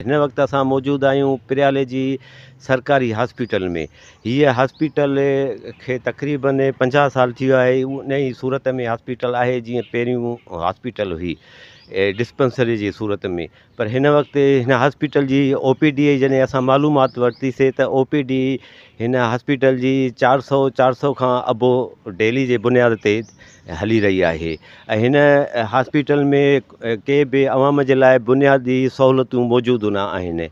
هن وقت اسان موجود آهيون پريالي جي سرڪاري هاسپيٽل ۾. هيء هاسپيٽل کي تقريبن 50 سال ٿي ويا آهي. ان ئي صورت ۾ هاسپيٽل آهي جيئن پهريون هاسپيٽل هئي ڊسپينسري جي صورت ۾، پر هن وقت هن هاسپيٽل جي او پي ڊي جڏهن اسان معلومات ورتي سي ته او پي ڊي هن هاسپيٽل جي 400 کان ابو ڊيلي جي بنياد تي هلي رهي آهي ۽ هن هاسپيٽل ۾ ڪي به عوام جي لاء بنيادي سهولتون موجود نه آهن.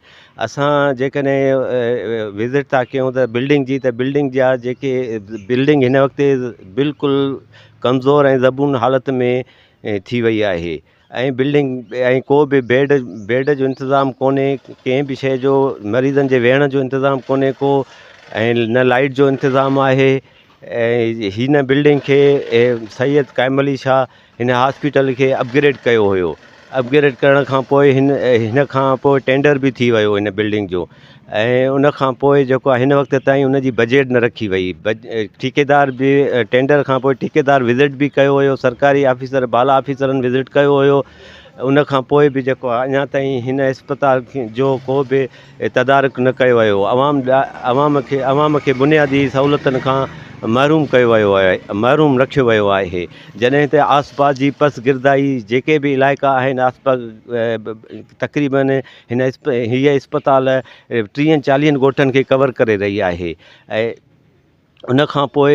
اسان جيڪڏهن وزٽ ٿا ڪيون ته بلڊنگ جي ته بلڊنگ جا جيڪي بلڊنگ هن وقت بلڪل ڪمزور ۽ زبون حالت ۾ ٿي وئي آهي ۽ بلڊنگ ۽ ڪو به بيڊ جو انتظام ڪونهي، ڪنهن به شيء جو مريضن جي ويهڻ جو انتظام ڪونهي ڪو ۽ نه لائيٽ جو انتظام آهي ۽ هن بلڊنگ کي سيد قائم علي شاهه هن هاسپيٽل کي اپگريڊ ڪيو هيو. اپگريڊ ڪرڻ کان پوء هن کان پوء ٽينڊر به ٿي ويو هن بلڊنگ جو ۽ ان کان پوء جيڪو آهي هن وقت تائين ان جي بجيٽ نه رکي وئي. ٺيڪيدار به ٽينڊر کان پوء ٺيڪيدار وزٽ به ڪيو هيو، سرڪاري آفيسر بالا آفيسرن وزٽ ڪيو هيو، ان کان پوء به جيڪو آهي اڃا تائين هن اسپتال جو ڪو به تدارڪ نه ڪيو ويو. عوام کي بنيادي سهولتن کان محروم ڪيو ويو آهي، محروم رکيو ويو آهي. جڏهن ته آس پاس جي پسگردائي جيڪي به علائقا آهن آس پاس تقريبن هن هيء اسپتال ٽيهن چاليهن ڳوٺن کي ڪور ڪري رهي آهي ۽ ان کان پوء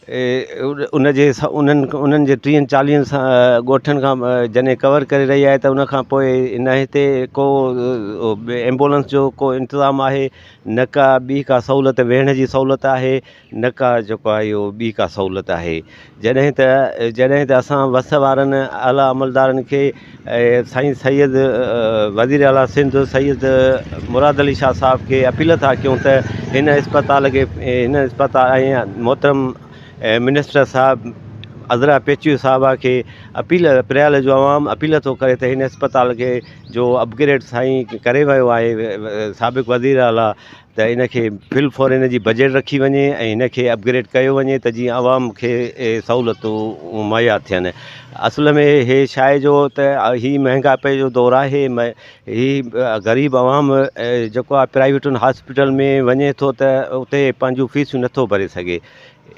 ان جي انهن انهن جي ٽيهن چاليهن ڳوٺن کان جڏهن ڪور ڪري رهي آهي ته ان کان پوء نه هتي ڪو ايمبولنس جو ڪو انتظام آهي نه ڪا ٻي ڪا سهولت ويهڻ جي سهولت آهي نه ڪا جيڪو آهي اهو ٻي ڪا سهولت آهي. جڏهن ته جڏهن ته اسان وس وارن اعليٰ عملدارن کي سائين سيد وزير اعليٰ سنڌ سيد مراد علي شاهه صاحب کي اپيل ٿا ڪيون ته هن اسپتال کي هن اسپتال ۽ محترم منسٽر صاحب عذرا پيچوهي صاحبه کي اپيل پريال جو عوام اپيل ٿو ڪري ته هن اسپتال کي جو اپگريڊ سائين ڪري ويو آهي سابق وزير اعليٰ ته ان کي في الفور ان جي بجيٽ رکي وڃي ۽ هن کي اپگريڊ ڪيو وڃي ته جيئن عوام کي سهولتون مهيا ٿين. اصل ۾ هي ڇا آهي جو ته هي مهنگائپ جو دور آهي، هي غريب عوام جيڪو آهي پرائيويٽن هاسپيٽل ۾ وڃي ٿو ته اتي پنهنجون فيسون نٿو ڀري سگهي.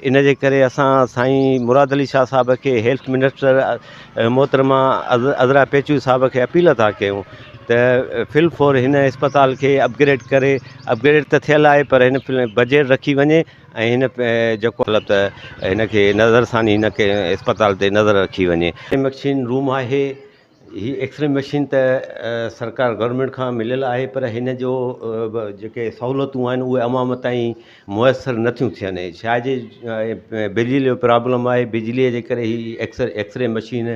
ان جي ڪري اسان سائين مراد علي شاهه صاحب کي هيلٿ منسٽر محترمه عذرا پيچوهي صاحب کي اپيل ٿا ڪيون ته في الفور هن اسپتال کي اپگريڊ ڪري، اپگريڊ ته ٿيل آهي پر هن بجيٽ رکي وڃي ۽ هن جيڪو مطلب ته هن کي نظرثاني هن کي اسپتال تي نظر رکي وڃي. مشين روم آهي، هي ايڪسري مشين ته سرڪار گورنمينٽ کان مليل آهي پر هن جو جيڪي سهولتون آهن اهي عوام تائين ميسر نٿيون ٿين. ڇا جي بجلي جو پرابلم آهي، بجلي جي ڪري هي ايڪسري مشين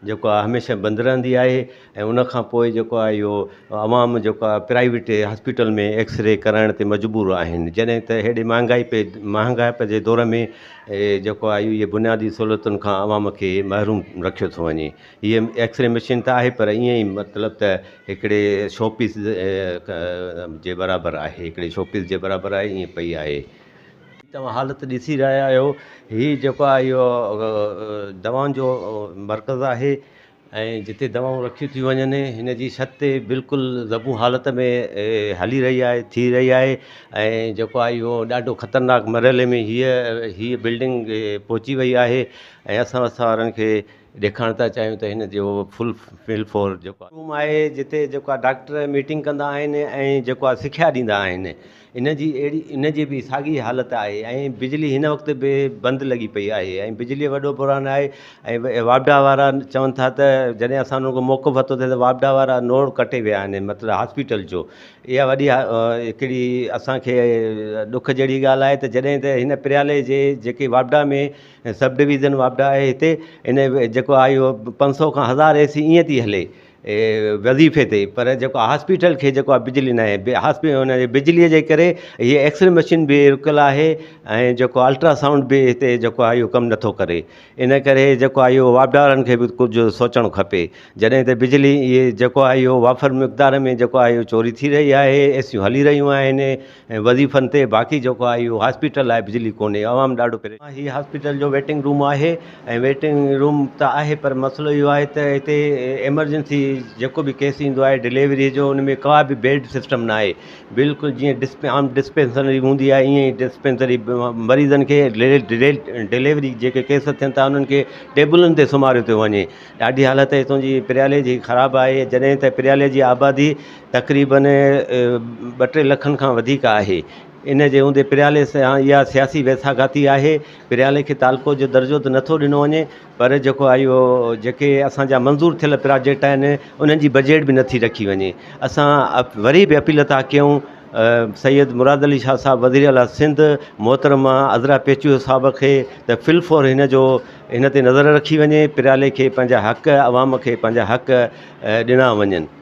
جيڪو آهي هميشه بند رهندي آهي ۽ ان کان پوء جيڪو آهي اهو عوام جيڪو آهي پرائيويٽ هاسپيٽل ۾ ايڪسري ڪرائڻ تي مجبور آهن. جڏهن ته هيڏي مهانگائپ جي دور ۾ جيڪو آهي اهي بنيادي سهولتن کان عوام کي محروم رکيو ٿو وڃي. هيء ايڪسري مشين ته آهي پر ائين ئي مطلب ته هڪڙي شو پيس جي برابر آهي، هڪڙي شو پيس جي برابر آهي ائين پئي آهي. توهان حالت ڏسي رهيا آهيو هي جيڪو آهي اهو دوائن جو مرڪز آهي ۽ جتي دوائون رکيون ٿيون وڃن هن جي ڇت بلڪل زبون حالت ۾ هلي رهي آهي ٿي رهي آهي ۽ جيڪو آهي اهو ڏاڍو خطرناڪ مرحلي ۾ هيء بلڊنگ پهچي وئي آهي ۽ اسان وس وارن کي ڏيکارڻ ٿا چاهيون ته هن جو فل فل فور جيڪو روم آهي جتي جيڪو آهي ڊاڪٽر ميٽنگ ڪندا آهن ۽ جيڪو آهي سکيا ڏيندا آهن ان جي اهڙي ان جي به ساڳي حالت آهي ۽ بجلي هن وقت به بند لڳي پئي آهي ۽ بجلي وڏو بحران آهي ۽ واپڊا وارا چون ٿا ته جڏهن اسان انهن کان موقف ورتو ته واپڊا وارا نوڙ ڪٽي ويا آهن مطلب هاسپيٽل جو اها وڏي هڪڙي اسان کي ڏک جهڙي ڳالهه آهي ته جڏهن ته هن پريالي جي جيڪي واپڊا ۾ سب ڊويزن واپڊا آهي هتي ان جيڪو آهي اهو 500 کان 1000 اي سي ائين ٿي هلي وظيفي تي پر جيڪو هاسپيٽل کي جيڪو آهي بجلي ناهي هن جي بجلي جي ڪري هيء ايڪسري مشين به رڪيل آهي ۽ جيڪو الٽرا سائونڊ به هتي جيڪو آهي اهو ڪم نٿو ڪري ان ڪري جيڪو آهي اهو واپڊا وارن کي به ڪجهه سوچڻ کپي جڏهن ته بجلي جيڪو آهي اهو وافر مقدار ۾ جيڪو آهي اهو چوري ٿي رهي آهي اي سيون هلي رهيون آهن ۽ وظيفن تي باقي جيڪو آهي اهو هاسپيٽل لاء بجلي ڪونهي عوام ڏاڍو پريشان. هي هاسپيٽل جو ويٽنگ روم آهي ۽ ويٽنگ روم ته آهي پر مسئلو اهو آهي ته هتي ايمرجنسي جيڪو به ڪيس ايندو آهي ڊليوري جو ان ۾ ڪا به بيڊ سسٽم نه آهي بلڪل جيئن ڊسپ عام ڊسپينسري هوندي آهي ائين ئي ڊسپينسري مريضن کي ڊليوري جيڪي ڪيس ٿين ٿا انهن کي ٽيبلن تي سمهاريو ٿو وڃي ڏاڍي حالت هتان جي پريالي جي خراب آهي جڏهن ته پريالي جي آبادي تقريبن ٻه ٽي لکن کان وڌيڪ آهي ان جي هوندي پريالي سان اها سياسي ويساهگهاتي آهي پريالي کي تعلقو جو درجو ته نٿو ڏنو وڃي پر جيڪو آهي اهو جيڪي اسان جا منظور ٿيل پراجيڪٽ آهن انهن جي بجيٽ به نٿي رکي وڃي اسان وري به اپيل ٿا ڪيون سيد مراد علي شاهه صاحب وزير اعليٰ سنڌ محترمه عذرا پيچوهو صاحب کي ته في الفور هن جو هن تي نظر رکي وڃي پريالي کي پنهنجا حق عوام کي پنهنجا حق ڏنا وڃن.